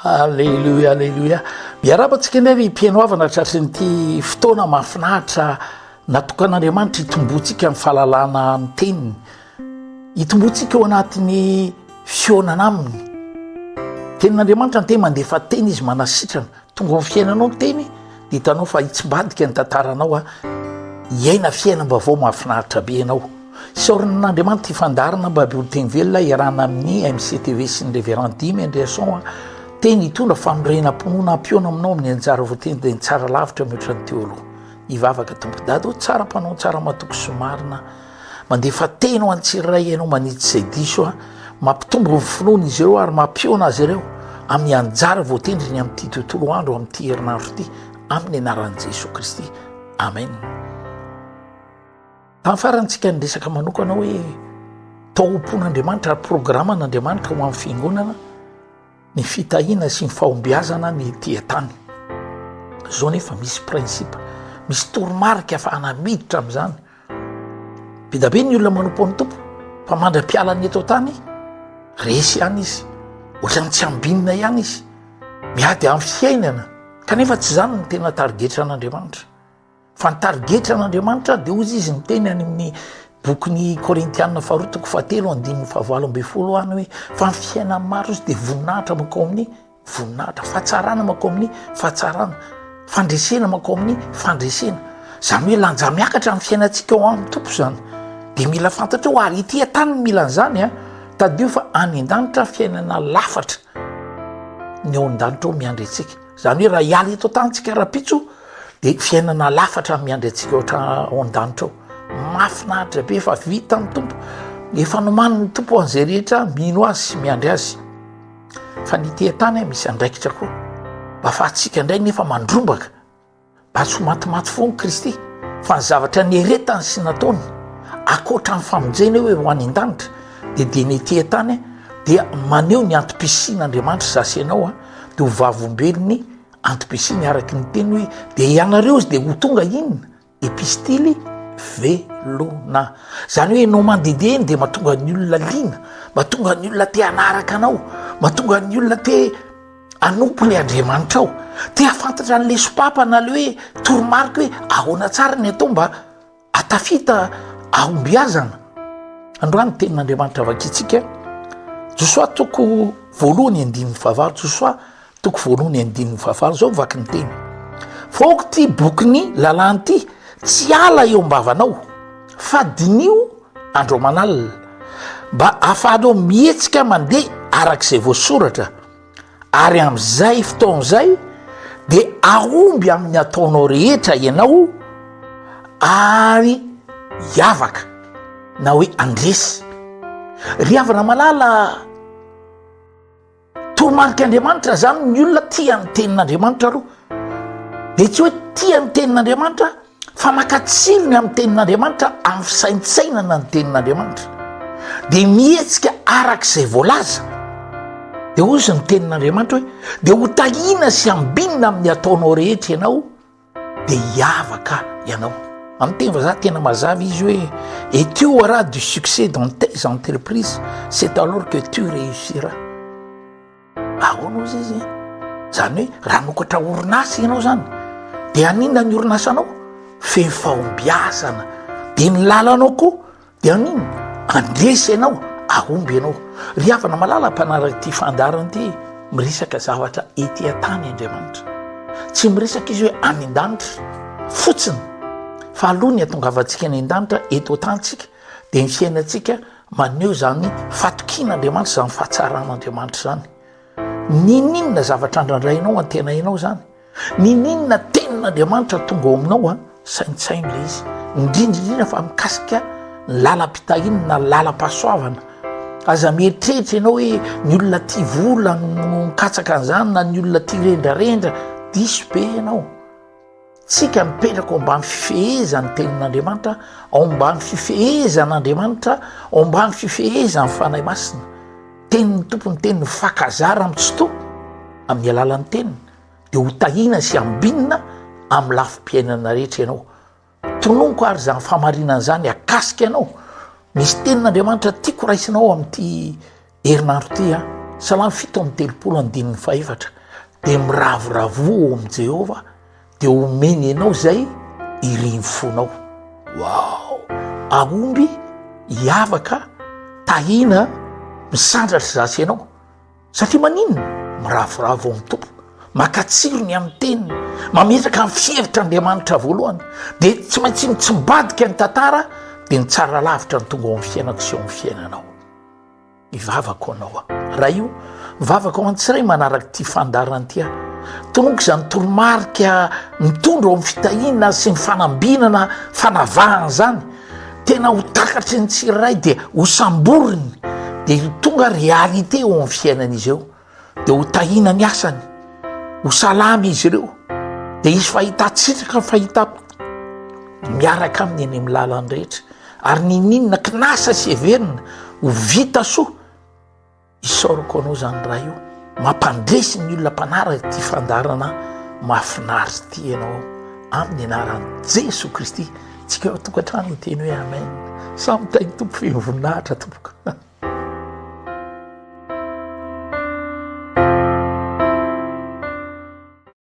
Aleloia, aleloia. Miarahaba antsika indray ry mpihaino havana tratry nyity fotoana mahafinaritra natokan'Andriamanitra hitomboantsika ny fahalalana ny teniny. Hitomboantsika ao anatin'ny fihaonana aminy. Tenin'Andriamanitra ny teny mandefa teny izy manasitrana. Tonga ao amin'ny fiainanao ny teny dia hitanao fa hitsimbadika ny tantaranao a. Hiaina fiainam-baovao mahafinaritra be ianao. Isaorana an'Andriamanitra ity fandaharana Baiboly Teny Velona iarahana amin'ny MCTV sy ny Révérend Dimy Andriason a. Teny hitondra fanorenam-pinoana hampihaona aminao amin'ny anjara voateny dia ny tsara lavitra mihoatra ny teo aloha. Hivavaka Tompo Dada o, tsara mpanao tsara matoky sy marina. Mandefa teny ho an'ny tsirairay ianao manitsy izay diso a. Mampitombo ny finoana izy ireo ary mampihaona azy ireo amin'ny anjara voatendriny amin'ity tontolo andro amin'ity herinandro ity amin'ny anaran'i Jesoa Kristy. Amen. Tamin'ny farany tsika niresaka manokana hoe tao am-pon'Andriamanitra ary programan'Andriamanitra ho amin'ny fiangonana ny fitahiana sy ny fahombiazana ny ety an-tany. Izao nefa misy principe, misy toromarika afahana miditra amin'izany. Be da be ny olona manompo an'ny Tompo fa mandra-pialany eto an-tany resy ihany izy, ohatran'ny tsy ambinina ihany izy, miady amin'ny fiainana, kanefa tsy izany no tena tarigetran'Andriamanitra. Fa ny tarigetra an'Andriamanitra dia hozy izy miteny any amin'ny bokin'ny Korintiana faharoa toko fahatelo andininy fahavalo ambin'ny folo any hoe fa ny fiainan'ny maro izy dia voninahitra mankao amin'ny voninahitra, fahatsarana mankao amin'ny fahatsarana, fandresena mankao amin'ny fandresena. Izany hoe lanja miakatra ny fiainantsika ao amin'ny Tompo izany. Dia mila fantatra eo ary ety an-tany mila an'izany a. Tadidio fa any an-danitra fiainana lafatra ny ao an-danitra ao miandry antsika. Izany hoe raha hiala eto an-tany tsika rahampitso dia fiainana lafatra miandry antsika ohatra ao an-danitra ao. Mahafinaritra be fa vita ny Tompo. Efa nomanin'ny Tompo an'izay rehetra mino azy sy miandry azy. Fa ny ety an-tany misy andraikitra koa. Mba afahantsika indray nefa mandrombaka. Mba tsy ho matimaty foana Kristy fa ny zavatra nieretany sy nataony akoatra ny famonjena hoe ho any an-danitra dia dia ny ety an-tany dia maneho ny antom-pisian'Andriamanitra za sy ianao a dia ho vavolombelony antom-pisiany araka ny teny hoe dia ianareo izy dia ho tonga inona epistily velona zany hoe ianao mandehandeha eny dia mahatonga ny olona liana mahatonga ny olona te hanaraka anao mahatonga ny olona te Hanompo ilay Andriamanitrao. Te hahafantatra an'ilay sopapa na ilay hoe toromarika hoe ahoana tsara ny atao mba hatafita ahombiazana. Androany ny tenin'Andriamanitra vakintsika. Josoa toko voalohany andininy fahavalo. Josoa toko voalohany andininy fahavalo. Izao vaky ny teny. Fa aoka ity bokin'ny lalàna ity tsy hiala eo am-bavanao fa diniho andro aman'alina mba hahafahanao mihetsika mandeha araka izay voasoratra Ary amin'izay fotoana izay dia ahomby amin'ny ataonao rehetra ianao ary hiavaka na hoe andresy. Ry havana malala, toromarik'Andriamanitra zany ny olona tia ny tenin'Andriamanitra aloha. Dia tsy hoe tia ny tenin'Andriamanitra Fa maka tsirony amin'ny tenin'Andriamanitra amin'ny fisaintsainana ny tenin'Andriamanitra. Dia mihetsika araka izay voalaza. Dia hoy izy ny tenin'Andriamanitra hoe, dia ho tahiana sy ambinina amin'ny ataonao rehetra ianao, dia hiavaka ianao. Amin'ny teny vazaha tena mazava izy hoe, et tu auras du succès dans tes entreprises, c'est alors que tu réussiras. Ahoana ozy izy? Zany hoe raha hanokatra orinasa ianao zany de haninona ny orinasanao? Feno fahombiazana. De ny lalanao koa de haninona? Handresy ianao, hahomby ianao. Ry havana malala mpanaraka ity fandaharana ity, miresaka zavatra ety an-tany Andriamanitra. Tsy miresaka izy hoe any an-danitra fotsiny, fa aloha ny hatongavantsika any an-danitra eto an-tany tsika dia ny fiainantsika Maneho izany fatokian'Andriamanitra, izany fahatsaran'Andriamanitra izany. Niniana zavatra andrandrainao, antenainao izany. Niniana tenin'Andriamanitra tonga ao aminao, a, saintsaino ilay izy. Indrindra indrindra fa mikasika ny lalam-pitahiana na lalam-pahasoavana. Aza mieritreritra ianao hoe ny olona tia vola no mikatsaka an'izany na ny olona tia rendrarendra. Diso be ianao. Tsika mipetraka ao ambany fifehezan'ny tenin'Andriamanitra, ao ambany fifehezan'Andriamanitra, ao ambany fifehezan'ny Fanahy Masina. Tenin'ny Tompo ny teniny, mifankazara amin'ny tsitoha amin'ny alalan'ny teniny, dia ho tahiana sy ambinina amin'ny lafim-piainana rehetra ianao. Tononiko ary izany fahamarinana izany hakasika anao. Misy tenin'Andriamanitra tiako raisinao amin'ity herinandro ity aho. Salamo 37 andininy fahefatra, dia miravoravoa ao amin'i Jehovah, dia omeny anao izay irin'ny fonao. Wow! Ahomby, hiavaka, tahina, misandratra zasy ianao. Satria maninona? Miravoravo ao amin'ny Tompo, maka tsirony amin'ny teniny, mametraka ny fihevitr'Andriamanitra voalohany, dia tsy maintsy mitsimbadika ny tantara, dia ny tsara lavitra no tonga ao amin'ny fiainako sy ao amin'ny fiainanao. Mivavaka ho anao aho. Ray o, mivavaka ho an'ny tsiray manaraka ity fandaharana ity aho. Tononiko izany toromarika mitondra ao amin'ny fitahiana sy ny fanambinana fanavahana izany. Tena ho takatry ny tsirairay dia ho samboriny dia ho tonga réalité eo amin'ny fiainan'izy ireo. Dia ho tahiana ny asany, ho salama izy ireo. Dia hisy fahitan-tsitraka fahita miaraka aminy eny amin'ny lalany rehetra. Ary ninoninona kinasa sy heverina ho vita soa. Isaorako anao izany Ray o, mampandresy ny olona mpanaraka ity fandaharana mahafinaritra ity ianao amin'ny anaran'i Jesoa Kristy. Tsika eo an-tokantrano hiteny hoe amen. Samy tahin'ny Tompo feno voninahitra tompoko.